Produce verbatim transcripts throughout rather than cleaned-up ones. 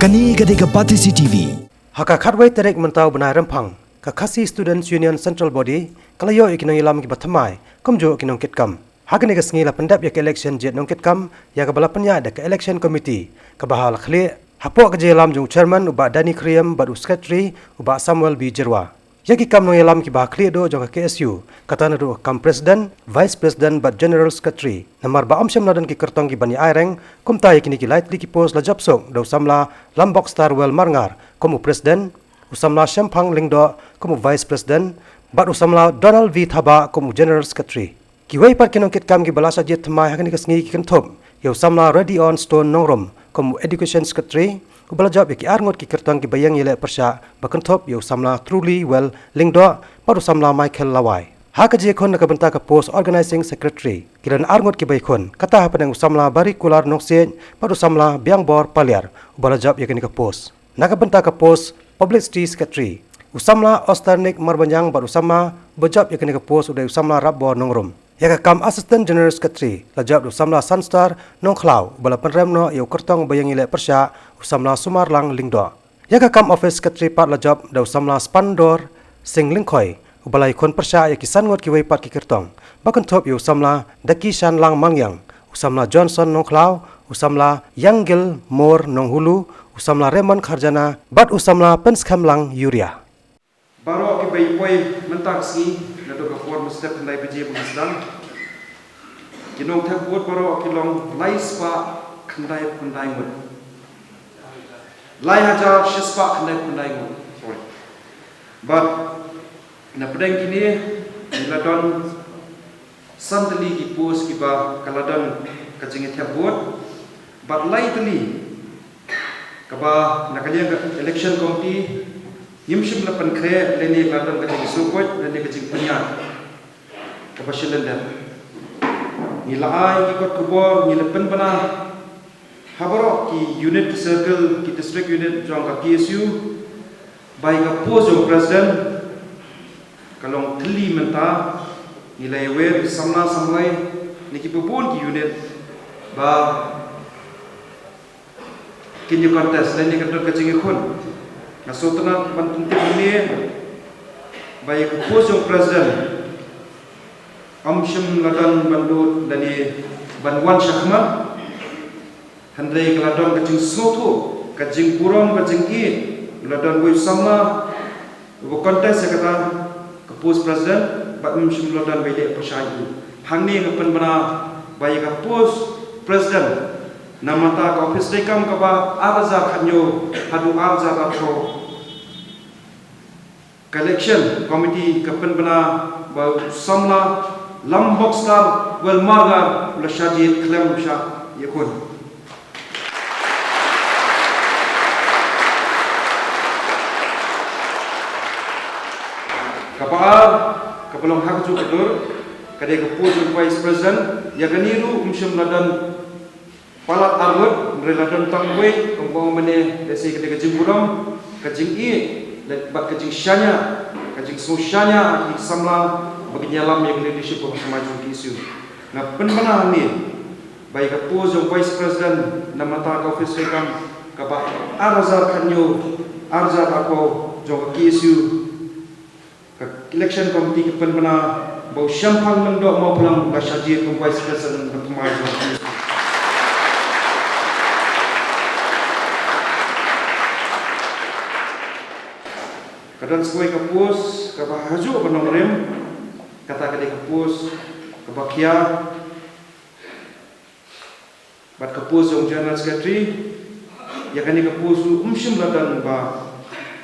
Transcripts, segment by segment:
Kane ka dei ka Batesi T V. Ha ka khatwei tarik mynta u bnai Rymphang, ka Khasi Students Union Central Body ka la ïoh ïa ki nongïalam kiba thymmai kumjuh ki nongkitkam. Ha kane ka sngi la pyndep ïa ka election jied nongkitkam ïa kaba la pynïaid da ka election committee, kaba ha la khlieh hapoh ka jingïalam jong u chairman u Bah Danny Khyriem bad u secretary u Bah Samuel B Jyrwa. Ïa ki kam nongïalam kiba ha khlieh duh jong ka K S U, kata naduh ka kam president, vice president bad general secretary. Namar ba ym shym la don ki kyrtong kiban ïa ai reng, kumta ïa kine ki lai tylli ki post la jop suk da u samla Lambok Starwell Marngar kum u president, u samla Shemphang Lyngdoh kum u vice president, bad u samla Donald V Thabah kum u general secretary. Kiwei pat ki nongkitkam kiba la shah jied thymmai ha kane ka sngi ki kynthup ïa u samla Radion Stone Nongrum kum u education secretary, uba la jop ïa ki arngut ki kyrtong kiba ïeng ïaleh pyrshah, ba kynthup ïa u samla Truly Well Lyngdoh bad u samla Michael Lawai. Ha ka jingïakhun na ka bynta ka post organizing secretary, ki don arngut kiba ïakhun, kata hapdeng u samla Barikular Nongsiej bad u samla Biangbor Paliar, uba la jop ïa kane ka post. Na ka bynta ka post publicity secretary, u samla Osternick Marbaniang bad u samla ba jop ïa kane ka post u dei u samla Rapbor Nongrum. Ïa ka kam assistant general secretary la jop da u samla Sunstar Nongkhlaw, uba la pynrem noh ïa u kyrtong ba ïeng ïaleh pyrshah, u samla Sumarlang Lyngdoh. Ïa ka kam office secretary pat la jop da u samla Spandor Sing Lyngkhoi, uba la ïakhun pyrshah ïa ki san ngut kiwei pat ki kyrtong, ba kynthup ïa u samla Daki Shanlang Mangngiang, u samla Johnson Nongkhlaw, u samla Yanggil Mor Nonghulu, u samla Raymond Kharjana bad u samla Pynskhem Lang Yuria. Baroh kiba ïa poi mynta ka sngi naduh ka por mynstep khyndai baje ba sdang, ki nongthep vote baroh ki long lai spah khyndai phew khyndai ngut. Lai hajar shi spah khyndai phew khyndai ngut. Sorry. Bad na pdeng kine, ngi la don san tylli ki post kiba ka la don ka jingthep vote. Bad lai tylli kaba na ka liang ka election committee ngim shym la pynkhreh lane ka la don ka jingsngewkhuid lane ka jingpynïaid kaba shyllyndet. Ngi la ai ki kot khubor, ngi la pynbna ha baroh ki unit, ki circle, ki district unit jong ka K S U, ba ïa ka post jong president ka long thylli mynta. Ngi la ïawer ïa ki samla samlai na kiba bun ki unit ba kin ïa contest lane ka don ka jingïakhun. Nga sngewtynnat ban pyntip hangne ba ïa ka post jong president ym shym la don ban lud lane ban wan shakhmat. Hynrei ka la don ka jingsngewthuh, ka jingburom, ka jingïeit, la don uwei u samla uba contest ïa kata ka post president, bad ym shym la don ba ïaleh pyrshah ïa u. Hangne nga pynbna ba ïa ka post president, na bynta ka office treikam kaba ar hajar khathynñiew haduh ar hajar arphew, ka election committee ka pynbna ba u samla Lambok Starwell Marngar u la shah jied khlem shah ïakhun. Kaba ar, kaba long ha kajuh ka dur, ka dei ka post jong vice president. Ïa kane ruh ym shym la don palat arngut, hynrei la don tang uwei, kumba ong mynne, lehse ka dei ka jingburom, ka jingïeit, bad ka jingshaniah, ka jingsngew shaniah ïa ki samla ba kin ïalam ïa ka leadership kaba thymmai jong ka K S U. Nga pynbna hangne ba ïa ka post jong vice president na bynta ka office treikam kaba ar hajar khathynñiew, ar hajar arphew jong ka K S U, ka election committee ka pynbna ba u Shemphang Lyngdoh Mawphlang u la shah jied kum vice president ba thymmai jong ka K S U. Ka don sa kawei ka post kaba ha kajuh ka nongrim, kata ka dei ka post kaba khia, bad ka post jong general secretary. Ïa kane ka post ruh ym shym la don ba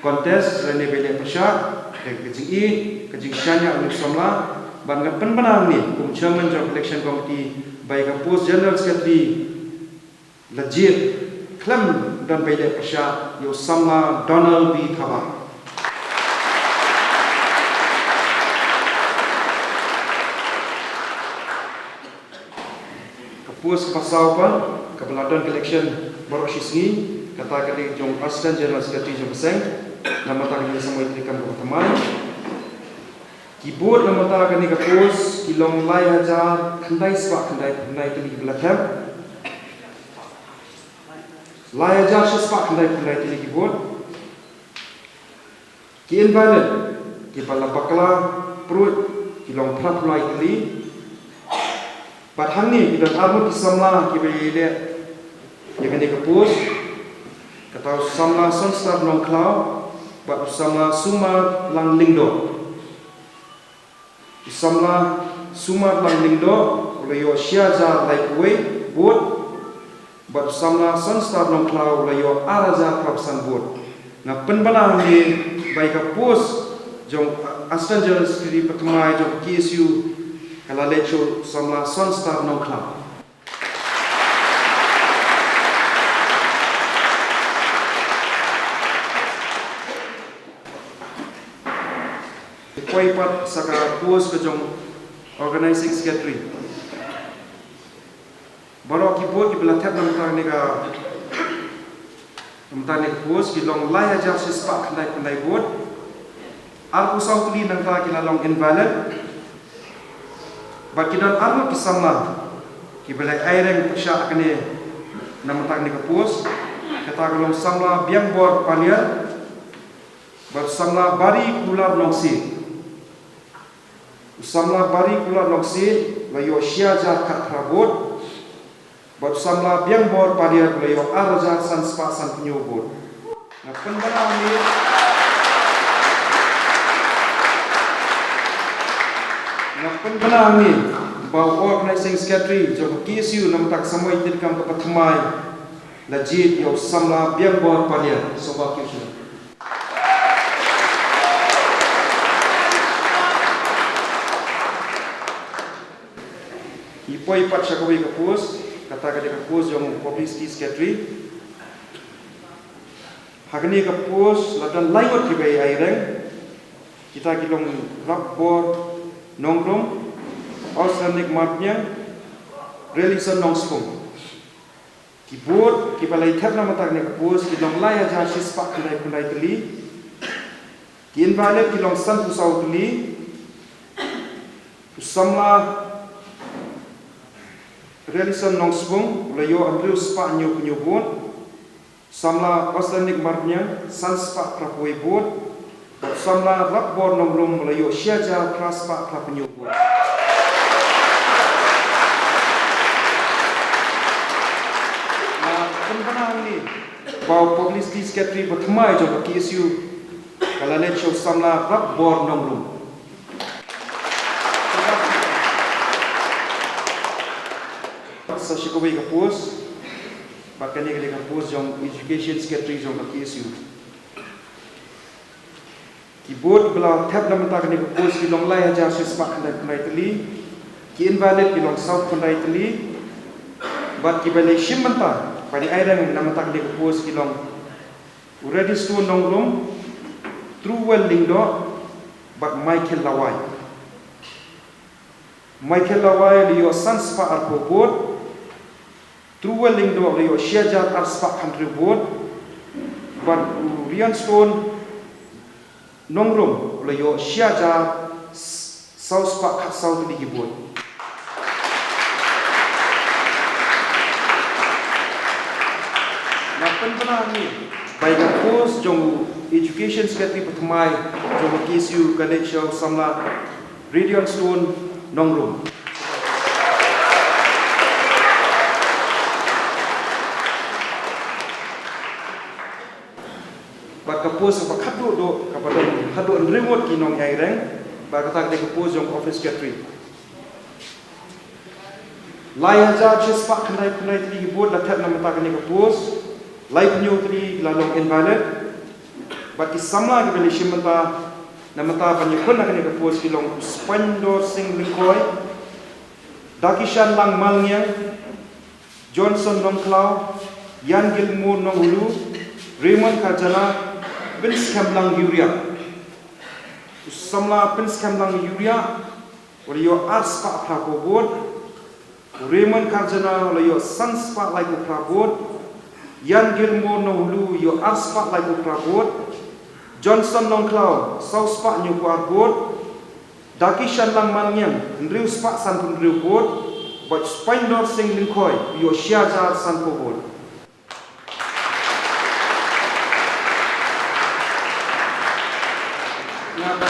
contest lane ba ïaleh pyrshah. Ka, ka jingïeit, ka jingshaniah u samla. Bad nga pynbna hangne kum chairman jong election committee ba ïa ka post general secretary la jied khlem don ba ïaleh pyrshah ïa u samla Donald B Thabah. Ka post kaba saw pat, kaba la don ka election baroh shi sngi, kata ka dei jong assistant general secretary jong ka seng, na bynta ka jingïasamoi treikam kaba thymmai. Ki vote na bynta kane ka post ki long lai hajar khyndai spah khyndai phew khyndai tylli kiba la thep. Lai hajar shispah khyndai phew khyndai tylli ki vote. Ki invalid, kiba la bakla pruid, ki long phra phew lai tylli. Bad hangne ki don arngut ki samla kiba ïaleh ïa kane ka post. Kata u samla Sonstar Nongkhlaw bad u samla Sumarlang Lyngdoh. U samla Sumarlang Lyngdoh u la ïoh shi hajar laiphew wei vote. Bad u samla Sonstar Nongkhlaw u la ïoh ar hajar phra phew san vote. Nga pynbna hangne ba ïa ka post jong Assistant General Secretary ba thymmai jong K S U ka la leit sha u samla Sonstar Nongkhlaw. Poi pat sa ka post ka jong Organizing Secretary. Baroh ki vote kiba la thep na bynta kane ka, na bynta kane ka post ki long lai hajar shispah khyndai phew khyndai vote. Arphew saw tylli na bynta ki la long invalid. Bad ki don arngut ki samla kiba la ïaireng pyrshah kane na bynta kane ka post. Kata ka long samla Biangbor Paliar bad samla Bari Kular Nongsiej. U samla Bari Kular Nongsiej u la ïoh shi hajar khatphra vote. Bad u samla Biangbor Paliar u la ïoh ar hajar san spah sanphew hynñiew vote. Nga pynbna hangne, nga pynbna hangne ba u Organizing Secretary jong ka K S U na bynta ka samoi treikam kaba thymmai la jied ïa u samla Biangbor Paliar. Sngewbha kiew sha Ngi poi pat sha kawei ka post, kata ka dei ka post jong u Publicity Secretary. Ha kane ka post la don lai ngut kiba ïaireng. Kita ki long Rapbor Nongrum, Austernic Marpniang, Relison Nongspung. Ki vote kiba la ïathep na bynta kane ka post ki long lai hajar shispah khyndai phew khyndai tylli. Ki invalid ki long sanphew saw tylli. U samla Relison Nongspung u la ïoh hynriew spah hynñiew phew hynñiew vote. Samla Austernic Marpniang san spah phra phew wei vote. Bad samla Rapbor Nongrum u la ïoh shi hajar phra spah phra phew hynñiew vote. Nga pynbna hangne ba u Publicity Secretary ba thymmai jong ka K S U ka la leit sha u samla Rapbor Nongrum. Sa sha kawei ka post, bad kane ka dei ka post jong Education Secretary jong ka K S U. Ki vote ba la thep na bynta kane ka post ki long lai hajar shispah khyndai phew khyndai tylli. Ki invalid ki long saw phew khyndai tylli. Bad kiba la shim bynta ban ïaireng na bynta kane ka post ki long u Redstone Nongrum, Truwell Lyngdoh bad Michael Lawai. Michael Lawai u la ïoh san spah arphew vote. Truwell Lyngdoh u la ïoh shi hajar ar spah khathynriew vote. Bad u Rianstone Nongrum u la ïoh shi hajar saw spah khatsaw tylli ki vote. Nga pynbna hangne ba ïa ka post jong u Education Secretary ba thymmai jong ka K S U ka leit sha u samla Redstone Nongrum. Bad ka post kaba khatduh duh kaba don khatduh hynriew ngut ki nongïaireng, bad kata ka dei ka post jong Office Secretary. Lai hajar shispah khyndai phew khyndai tylli ki vote la thep na bynta kane ka post. Laiphew hynñiew tylli la long invalid. Bad ki samla kiba la shim bynta na bynta ban ïakhun ha kane ka post ki long u Spandor Singh Lyngkhoi, Dakishan Lang Malngiang, Johnson Nongkhlaw, Ian Gilmore Nonghulu, Raymond Kharjana, Prince Khemlang Uriah. U samla Prince Khemlang Uriah u la ïoh ar spah phra phew vote. U Raymond Kharjana u la ïoh san spah laiphew phra vote. Ian Gilmore Nonghulu u ïoh ar spah laiphew phra vote. Johnson Nongkhlaw saw spah hynñiew phew ar vote. Dakishan Lang Malngiang hynriew spah sanphew hynriew vote. Bad Spandor Singh Lyngkhoi u ïoh shi hajar sanphew vote.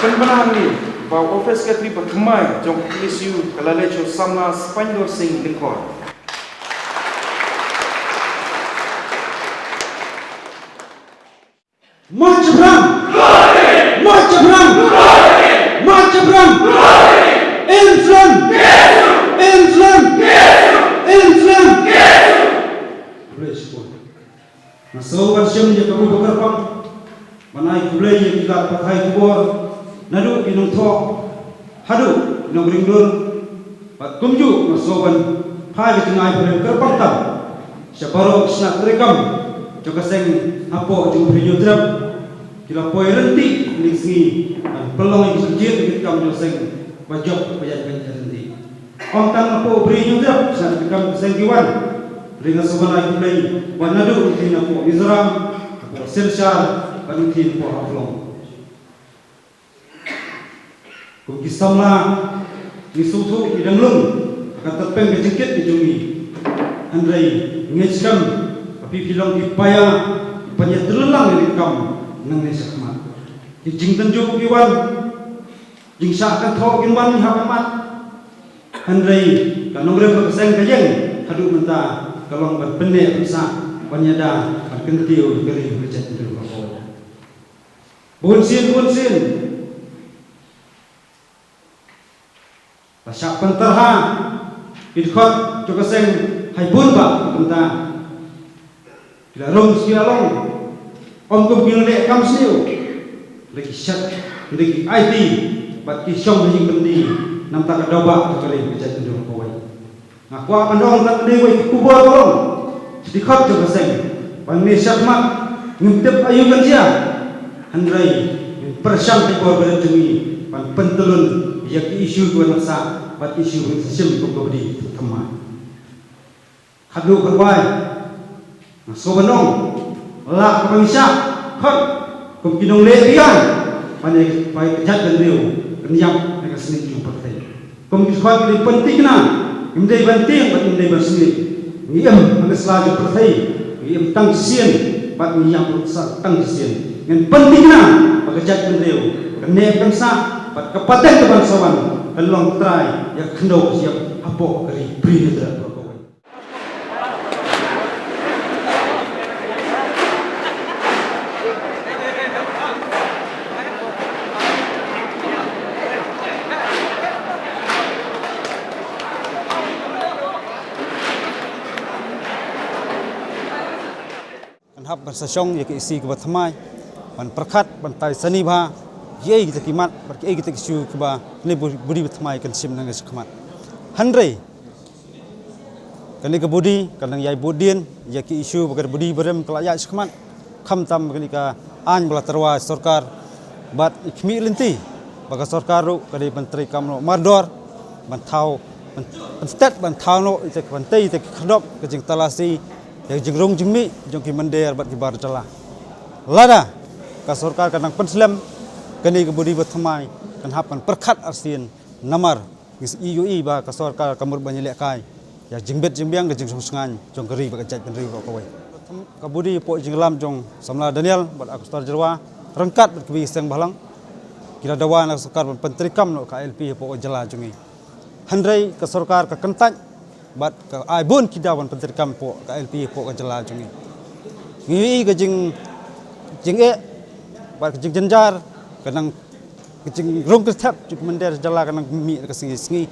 Pynbna hangne ba u Office Secretary ba thymmai jong ka K S U ka la leit sha u samla Spangdor Singh Lyngkhoi. March Abraham! March Abraham! March Abraham! Inflon! Inflon! Inflon! Khublei shibun. Nga sngewbha ban shim ïa ka mih ba kyrpang ban ai khublei ïa ki lad pathai khubor, naduh ki nongthoh haduh ki nongring dur. Bad kumjuh nga sngewbha ban phai ka jingai pyrshah kyrpang tam sha baroh ki sna treikam jong ka seng hapoh jong u Bri Hynñiewtrep. Ki la poi ryntih ïa ki sngi ban pynlong ïa ki jingjied ïa ki kam jong ka seng ba jop ba ïaid ban ïaid ryntih. Ym tang hapoh u Bri Hynñiewtrep, sna treikam ka seng ki wan. Hynrei nga sngewbha ban ai khublei ba naduh u Bri hapoh Mizoram, hapoh Silchar bad u Bri hapoh Haflong. Kum ki samla ngi sngewthuh ngi dang lung ha ka tyrpeng ka jingkit ka jong ngi. Hynrei ngi ngeit skhem ba phi phi long ki paia ban ïatylli lang ïa ki kam nangne shakhmat. Ki jingtynjuh ki wan, jingshah kynthoh kin wan ha khmat. Hynrei ka nongrim ka seng ka ïeng haduh mynta ka long ban pynneh pynsah ban ïada ban kyntiew ïa ka ri ka jaitbynriew ka kawei. Bun sien bun sien la shah pyntarha ki dkhot jong ka seng ha bun bah ki bynta. Ki la rung sha ki la long, ym kum ki nongleh kam sniew, la ki shet, la ki aiti bad ki shong ha ïing kyndi na ka bynta ka daw bah jong ka ri ka jaitbynriew kawei. Nga kwah ban ong tang kane kawei ka khubor ba long sha ki dkhot jong ka seng ba ngi shakhmat ngim tip aïu kan jia. Hynrei ngin pyrshang ka bor ba don jong ngi ban pyntyllun ïa ki issue kiba nang sah bad ki issue ba ngi sa shim kum ka body thymmai. Haduh kawei nga sngewbha ban ong la ka ban shah khot kum ki nongleh biang ban ïa ka jaitbynriew kan ïap na ka sngi jong pyrthei. Kum ki khot ki dei pynthikna, ngim dei ban tieng bad ngim dei ban sngewsih. Ngi im ha ka sla jong pyrthei, ngi im tang shisien bad ngi ïap ruh sa tang shisien. Ngin pynthikna ba ka jaitbynriew kan neh kan sah bad ka pateng ka ban sa wan kan long trai ïa ka khyndew ka shyiap hapoh ka ri Bri Hynñiewtrep. Kan hap ban sa shong ïa ka E C kaba thymmai ban pyrkhat ban tai sani bha kiei kita ki mat bad kiei kita ki issue kiba kane body ba thymmai kan shim nangne shakhmat. Hynrei kane ka body ka nang ïai buddien ïa ki issue ba ka body barim ka la ïaid shakhmat, khamtam kane ka aiñ ba la tyrwa sorkar bad i khmih lynti ba ka sorkar ruh ka dei ban treikam noh mardor ban thaw ban, ban stet ban thaw noh ïa ka ban tei ïa ka khyrdop ka jingtalasi ïa ka jingrung jingmih jong ki mynder bad ki bar jylla. Lada ka sorkar ka nang pynslem kane ka body ba thymmai kan hap ban pyrkhat arsien namar ngi ïohi ba ka sorkar ka mut ban ïalehkai ïa ka jingbit jingbiang ka jingsngewsynei jong ka ri bad ka jaitbynriew baroh kawei. Ka body hapoh jingïalam jong samla Daniel bad Agustar Jyrwa ryngkat bad kiwei ki seng bhalang ki la dawa na ka sorkar ban pyntreikam noh ka I L P hapoh ka jylla jong ngi. Hynrei ka sorkar ka kyntait bad ka ai bun ki daw ban pyntreikam hapoh ka I L P hapoh ka jylla jong ngi. Ngi ïohi ka jing, jingeh bad ka jingjynjar ka nang ka jingrung kyrthep jong ki mynder jylla ka nang mih ka sngi sngi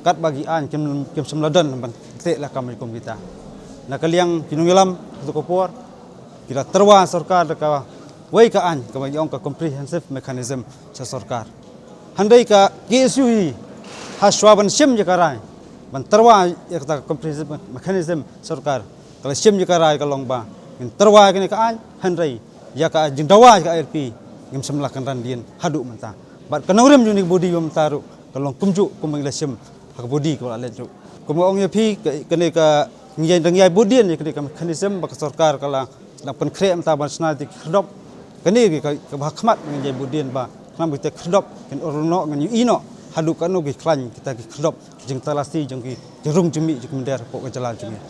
katba ki aiñ kim, kim shym la don ban teh lakam kum kita. Na ka liang ki nongïalam kato ka por ki la tyrwa sorkar da kawei ka aiñ kaba ngi ong ka comprehensive mechanism sha sorkar. Hynrei ka K S U hi ha shuwa ban shim ïa ka rai ban tyrwa ïa kata ka comprehensive mechanism sorkar ka la shim ïa ka rai ka long ba ngin tyrwa ïa kane ka aiñ hynrei ïa ka jingdawa ïa ka I L P ngim shym la kynran dien haduh mynta. Bad ka nongrim jong kane ka body ba mynta ruh ka long kumjuh kumba ngi la shim ha ka body kaba la leit ruh. Kumba ong ïa phi ka, kane ka ngi ïa dang ïai buddien ïa kane ka mechanism ba ka sorkar ka la dang pynkhreh mynta ban shna ïa ki khyrdop. Kane ka, kaba ha khmat ngi ïai buddien ba khnang ba kita ki khyrdop kin urlong noh, ngin ïohi noh haduh katno ki khlaiñ kita ki khyrdop. Jingtalasi jong ki jingrung jingmih jong ki mynder hapoh ka jylla jong ngi.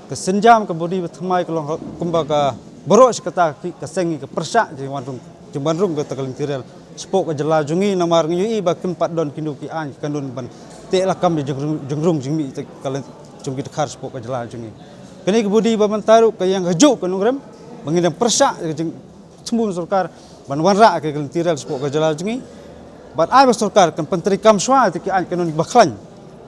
Ka sienjam ka body ba thymmai ka long kumba ka baroh shi katta ki, ka seng ngi ka pyrshah jingwanrung, jingwanrung kata ka lynti rel Shapoh ka jylla jong ngi namar ngi ïohi ba kim pat don kino ki aiñ ki kanun ban teh lakam ïa ka jingrung jingmih jong ki dkhar shapoh ka jylla jong ngi. Kane ka body ba mynta ruh ka ïeng kajuh ka nongrim ba ngin ym pyrshah ïa ka jingthmu sorkar ban wanrah ïa ka lynti rel shapoh ka jylla jong ngi. Bad ai ba sorkar kan pyntreikam shuwa ïa ki aiñ kanun kiba khlaiñ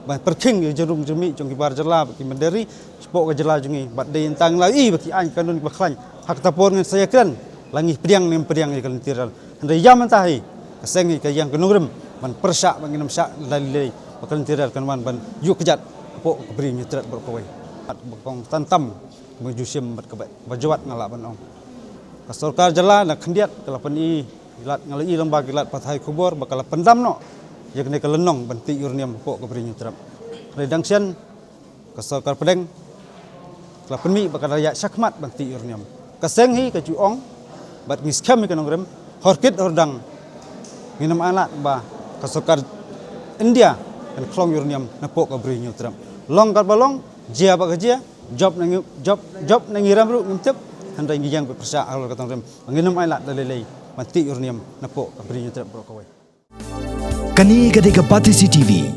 ban pyrkhing ïa ka jingrung jingmih jong ki bar jylla bad ki mynder ri shapoh ka jylla jong ngi. Bad dei tang la ïohi ba ki aiñ kanun kiba khlaiñ ha kata por ngin sa ïakren la ngi pdiang ne ym pdiang ïa ka lynti rel. Hynrei ïa mynta hi ka seng hi ka ïeng ka nongrim ban pyrshah ba ngin ym shah lei lei ba ka lynti rel kan wan ban ïuh kjat hapoh ka Bri Hynñiewtrep baroh kawei. Bad ba kong tan tam ba ju shim bad kaba ba jwat nga lah ban ong ka sorkar jylla na khyndiat ka la pyni lad nga la i lyngba ki lad pathai khubor ba ka la pyndam noh ïa kane ka lynnong ban tih uranium hapoh ka Bri Hynñiewtrep. Hynrei dang shen ka sorkar pdeng ka la pynmih ba ka la ïaid shakhmat ban tih uranium. Ka seng hi ka ju ong bad ngi skhem hi ka nongrim hor kit hor dang ngin ym ailad ba ka sorkar India kan khlong uranium napoh ka Bri Hynñiewtrep. Long kat ba long, jia ba ka jia, jop na ngi jop jop na ngi rem ruh ngim tip. Hynrei ngi ïeng ba pyrshah halor ka nongrim ba ngin ym ailad da lei lei ban tih uranium napoh ka Bri Hynñiewtrep baroh kawei. Kane ka dei ka Batesi TV.